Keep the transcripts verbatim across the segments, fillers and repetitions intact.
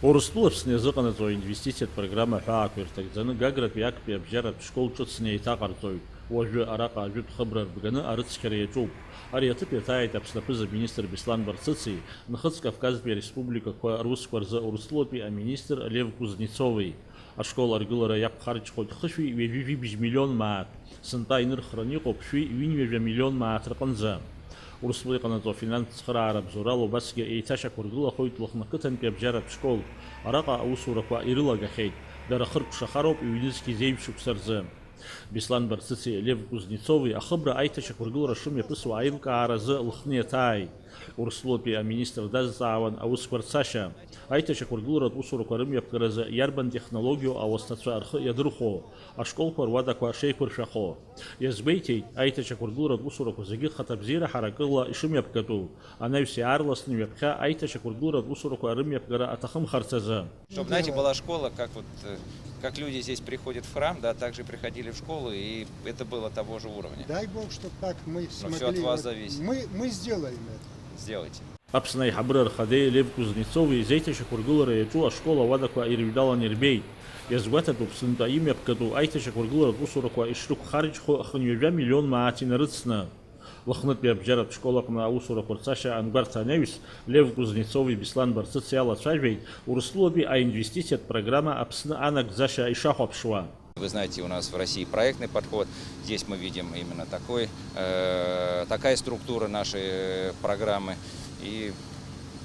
Урыстәыла Аԥсны иазыҟанаҵо аинвестициатә программа аҳәаақәа ирҭагӡаны Гагратәи актәи абжьаратә школ ҿыцны еиҭаҟарҵоит. Уажәы араҟа ажәытә хыбра рбганы арыцқьара иаҿуп. Ари аҭыԥ иаҭааит Аԥсны аԥыза-министр Беслан Барцыци, Нхыҵ Кавказтәи ареспубликақәа русқәа рзы Урыстәылатәи аминистр Лев Кузнецови. Ашкол аргылара иақәхарџьхоит хышәи ҩажәи жәибжь миллион мааҭ, сынтәа инырхраны иҟоуп шәи ҩынҩажәа миллион мааҭ рҟынӡа. Урыстәыла иҟанаҵо афинанстә цхыраара бзоурала убасгьы еиҭашьақәыргылахоит Лыхны ақыҭантәи абжьаратә школ. Араҟа аусурақәа ирылагахьеит. Дара хыркәшахароуп ҩнызқьи зеижә шықәса рзы. Беслан Барцыци Лев Кузнецови ахыбра аиҭашьақәыргылара шымҩаԥысуа аилкааразы Лыхны иаҭааит. Урыстәылатәи аминистр дазҵаауан аусқәа рцашьа. Аиҭашьақәыргыларатә усурақәа рымҩаԥгаразы иарбан технологиоу ауасҭацәа рхы иадырхәо, ашколқәа руадақәа шеиқәыршәахо. Иазгәеиҭеит, аиҭашьақәыргыларатә усурақәа зегьы хаҭабзиара ҳаракыла ишымҩаԥгатәу, анаҩс иаарласны ҩаԥхьа аиҭашьақәыргыларатә усурақәа рымҩаԥгара аҭахымхарц азы. Чтобы, знаете, была школа, как вот, э, как люди здесь приходят в храм, да, так же приходили в школу, и это было того же уровня. Дай Бог, чтоб так мы смогли. Но всё от вас зависит. Мы, мы сделаем это. Сделайте. Аԥсны аиҳабыра рхадеи Лев Кузнецови изеиҭашьақәыргылара иаҿу ашкол ауадақәа ирыҩналан ирбеит. Иазгәаҭатәуп, сынтәа имҩаԥгатәу аиҭашьақәыргыларатә усурақәа ишрықәхарџьхо хынҩажәа миллион мааҭ инарыцны. Лыхнытәи абжьаратә школ аҟны аусурақәа рцашьа ангәарҭа анаҩс, Лев Кузнецови Беслан Барцыци иалацәажәеит Урыстәылатәи аинвестициатә программа Аԥсны анагӡашьа ишахәаԥшуа. Вы знаете, у нас в России проектный подход. Здесь мы видим именно такой, э, такая структура нашей программы. И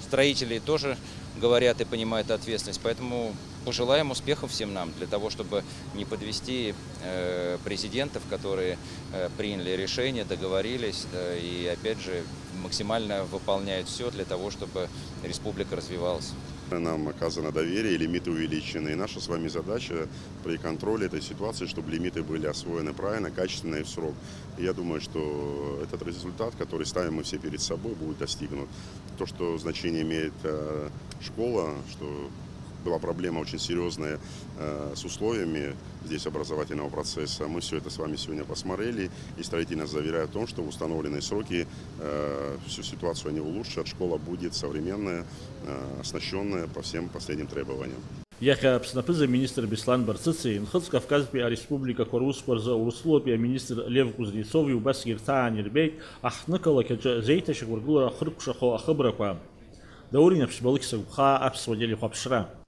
строители тоже говорят и понимают ответственность. Поэтому пожелаем успехов всем нам, для того, чтобы не подвести, э, президентов, которые, э, приняли решение, договорились, э, и, опять же, максимально выполняют всё для того, чтобы республика развивалась. Нам оказано доверие, лимиты увеличены. И наша с вами задача при контроле этой ситуации, чтобы лимиты были освоены правильно, качественно и в срок. И я думаю, что этот результат, который ставим мы все перед собой, будет достигнут. То, что значение имеет, э, школа, что была проблема очень серьёзная, э, с условиями здесь образовательного процесса, мы всё это с вами сегодня посмотрели, и строители нас заверяют в том, что в установленные сроки, э, всю ситуацию они улучшат, школа будет современная, э, оснащённая по всем последним требованиям. Иахьа Аԥсны аԥыза-министр Беслан Барцыци, Нхыҵ Кавказтәи ареспубликақәа русқәа рзы Урыстәылатәи аминистр Лев Кузнецови убасгьы рҭаан ирбеит аҳҭнықалақь аҿы зеиҭашьақәыргылара ахыркәшахо ахыбрақәа. Даур Инаԥшьба, Алықьса Гәхаа, Аԥсуа телехәаԥшра.